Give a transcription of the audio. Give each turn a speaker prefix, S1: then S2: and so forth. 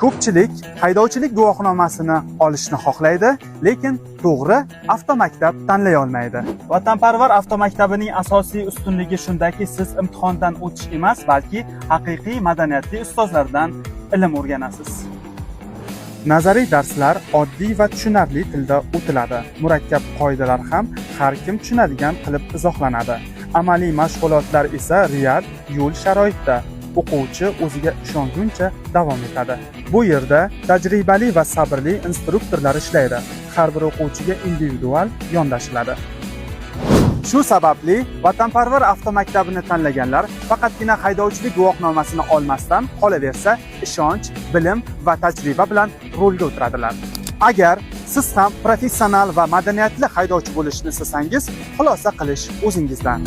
S1: Ko'pchilik haydovchilik guvohnomasini olishni xohlaydi, lekin to'g'ri avtomaktab tanlay olmaydi. Vatanparvar avtomaktabining asosiy ustunligi shundaki, siz imtihondan o'tish emas, balki haqiqiy madaniyatli ustozlardan ilm o'rganasiz. Nazariy darslar oddiy va tushunarli tilda o'tiladi. Murakkab qoidalar ham har kim tushunadigan qilib izohlanadi. Amaliy mashg'ulotlar esa real yo'l sharoitida o'quvchi o'ziga ishonguncha davom etadi. Bu yerda tajribali va sabrli instruktorlar ishlaydi. Har bir o'quvchiga individual yondashiladi. Shu sababli Vatanparvar avtomaktabini tanlaganlar faqatgina haydovchilik guvohnomasini olmasdan, qolaversa, ishonch, bilim va tajriba bilan rulga o'tiradilar. Agar siz ham professional va madaniyatli haydovchi bo'lishni istasangiz, xulosa qilish o'zingizdan.